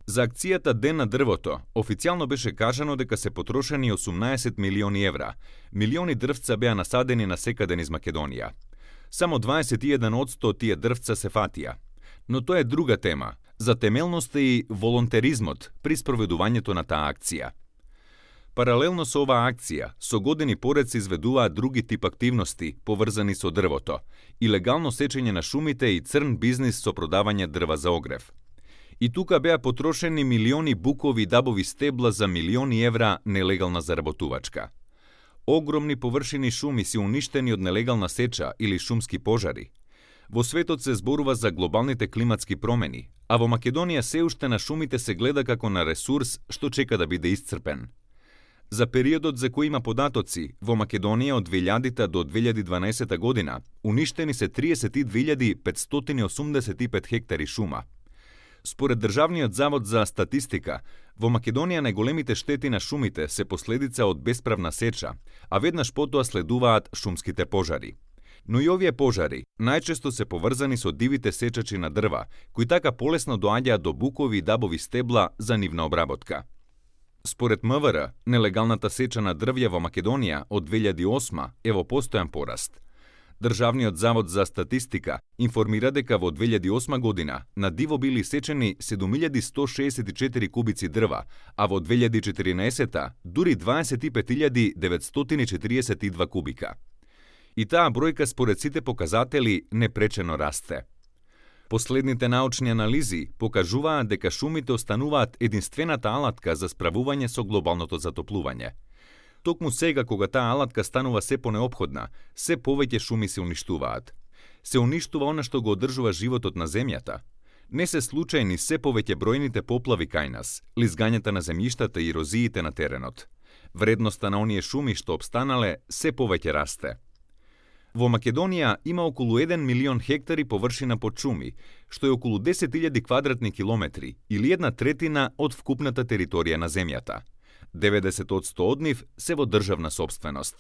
За акцијата Ден на дрвото, официјално беше кажано дека се потрошени 18 милиони евра. Милиони дрвца беа насадени насекаде низ Македонија. Само 21% од тие дрвца се фатија. Но тоа е друга тема, за темелноста и волонтеризмот при спроведувањето на таа акција. Паралелно со оваа акција, со години поред се изведуваат други тип активности поврзани со дрвото, илегално сечење на шумите и црн бизнис со продавање дрва за огрев. И тука беа потрошени милиони букови и дабови стебла за милиони евра нелегална заработувачка. Огромни површини шуми се уништени од нелегална сеча или шумски пожари. Во светот се зборува за глобалните климатски промени, а во Македонија се уште на шумите се гледа како на ресурс што чека да биде исцрпен. За периодот за кој има податоци, во Македонија од 2000 до 2012 година уништени се 32.585 хектари шума. Според Државниот завод за статистика, во Македонија најголемите штети на шумите се последица од бесправна сеча, а веднаш потоа следуваат шумските пожари. Но и овие пожари најчесто се поврзани со дивите сечачи на дрва, кои така полесно доаѓаат до букови и дабови стебла за нивна обработка. Според МВР, нелегалната сеча на дрвја во Македонија од 2008 е во постојан пораст. Државниот завод за статистика информира дека во 2008 година на диво били сечени 7164 кубици дрва, а во 2014 дури 25.942 кубика. И таа бројка според сите показатели непречено расте. Последните научни анализи покажуваат дека шумите остануваат единствената алатка за справување со глобалното затоплување. Токму сега, кога таа алатка станува се понеопходна, се повеќе шуми се уништуваат. Се уништува она што го одржува животот на земјата. Не се случајни се повеќе бројните поплави кај нас, лизгањата на земјиштата и ерозиите на теренот. Вредноста на оние шуми што обстанале се повеќе расте. Во Македонија има околу 1 милион хектари површина под шуми, што е околу 10.000 квадратни километри или 1/3 од вкупната територија на земјата. 90% од нив се во државна сопственост.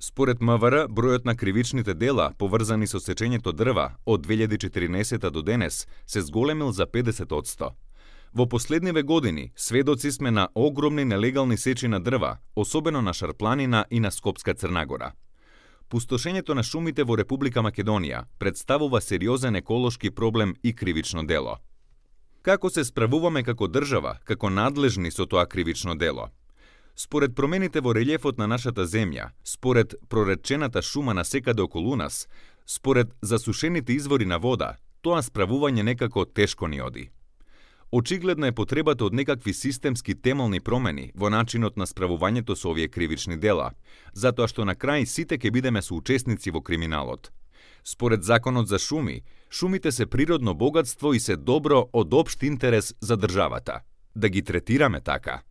Според МВР, бројот на кривичните дела поврзани со сечењето дрва од 2014 до денес се зголемил за 50%. Во последниве години сведоци сме на огромни нелегални сечи на дрва, особено на Шарпланина и на Скопска Црнагора. Пустошењето на шумите во Република Македонија представува сериозен еколошки проблем и кривично дело. Како се справуваме како држава, како надлежни со тоа кривично дело? Според промените во релјефот на нашата земја, според проречената шума насекаде околу нас, според засушените извори на вода, тоа справување некако тешко ни оди. Очигледна е потребата од некакви системски темелни промени во начинот на справувањето со овие кривични дела, затоа што на крај сите ќе бидеме соучесници во криминалот. Според законот за шуми, шумите се природно богатство и се добро од општ интерес за државата. Да ги третираме така.